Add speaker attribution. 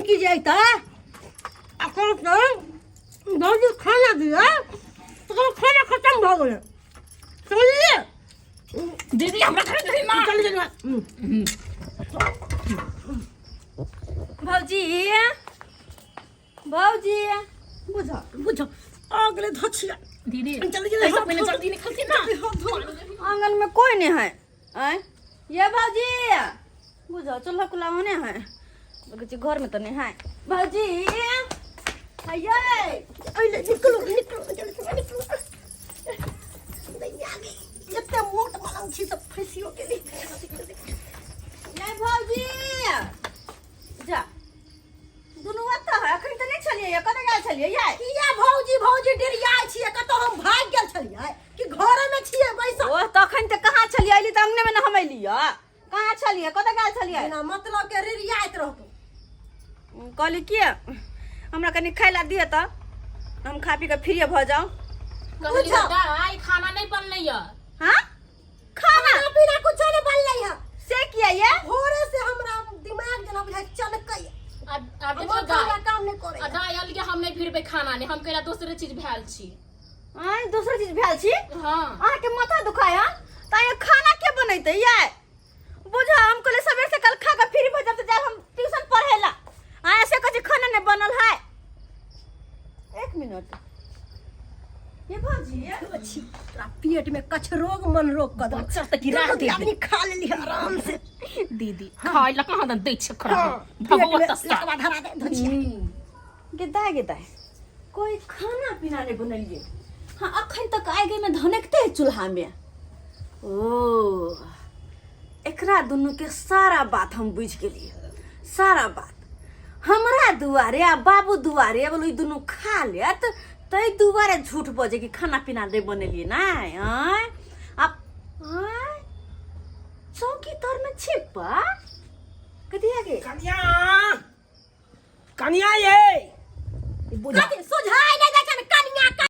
Speaker 1: पिनकी जे अयतै आ कहलकै भौजी खाना दिअ तऽ कहलक खाना खतम भऽ गेलै समझलियै।
Speaker 2: दीदी, हमरा घरे दही ना।
Speaker 1: चलि गेलै।
Speaker 3: भौजी, भौजी।
Speaker 1: बुझ बुझ, आ गेलै धछिया।
Speaker 2: दीदी।
Speaker 1: चलि गेलै।
Speaker 2: ऐसा पहले जल्दी निकलती ना।
Speaker 3: आंगन में कोई नहीं है। आय ये भौजी, बुझो चूल्हा कुल्हा होने है, लगै छै घर में तो नहीं है। भौजी आइए।
Speaker 1: अइले, निकलो निकलो, जल्दी से निकलो। दैया गे, एते मोट मलंग छी सब फैसियो गेली।
Speaker 3: नहीं भौजी, जा दुनू ओतऽ है। अखन तऽ नहि छलियै, कतऽ गेल छलियै यै?
Speaker 1: किया भौजी भौजी डेरियाइ छियै? कतौ हम भागि गेल छलियै कि घरे में छियै बैसल?
Speaker 3: ओ तखन तऽ कहाँ छलियै? अयली तऽ अंगने मे ने हम अयलियै। कहाँ छलियै, कतऽ गेल छलियै?
Speaker 1: बिना मतलब के रिरियाइत रहतौ।
Speaker 3: कहली कि हमरा कनि खाय ला दिअ तऽ हम खा पी कऽ फ्री भऽ जाउ।
Speaker 2: कहली दाइ, खाना नहीं बनलै या।
Speaker 3: हाँ, खाना
Speaker 1: खाना पीना कुछो नहीं बनलै है।
Speaker 3: से किया ये?
Speaker 1: भोरे से हमरा दिमाग जेना बुझाइ चनकै।
Speaker 2: आ आ देखियौ
Speaker 1: हमर
Speaker 2: दाइ
Speaker 1: खाना काम नहीं करे।
Speaker 2: आ दाइ अलगे हम नहीं फिरबै खाना नहीं, हम कहला दोसरे चीज भेल छी।
Speaker 3: आँय, दोसर चीज भेल छी?
Speaker 2: हाँ।
Speaker 3: अहाँके माथा दुखाय हँ तऽ अहाँ खाना के बनेतै ये? बुझा, हम कहले सबेर से कल खा के फ्री भऽ जाब तऽ जाब हम ट्यूशन पढ़े ला। अहाँ ऐसे कहै छी खाना नहीं बनल है। एक मिनट ये भौजी।
Speaker 1: छी, तोरा पेट में कछ रोग मन रोग कऽ देलक।
Speaker 2: बच्चा तऽ गिरा
Speaker 1: दुनू
Speaker 2: दे।
Speaker 1: आदमी खा लेली आराम से।
Speaker 2: दीदी, खाय ला कहाँ दन दै छै खरा।
Speaker 1: हाँ, पेट में
Speaker 2: भगवत सा
Speaker 1: लकवा धरा दे धोचिया।
Speaker 3: गेदा गेदा, कोई खाना पीना नहीं बनलिए? हाँ, अखन तक आगे में धनकते है चूल्हा में। ओ एकरा दुनू के सारा बात हम बुझ गेलिए, सारा बात। हमरा दुआरे आ बाबू दुआरे बोलो ई दुनू खा लेत, तै दुआरे झूठ बजे कि खाना पीना नहीं बनेलिए। नहीं आँय आप आँय चौकी तर में छिपा कथी आगे।
Speaker 4: कनिया, कनिया, ये बुझा।
Speaker 1: कथी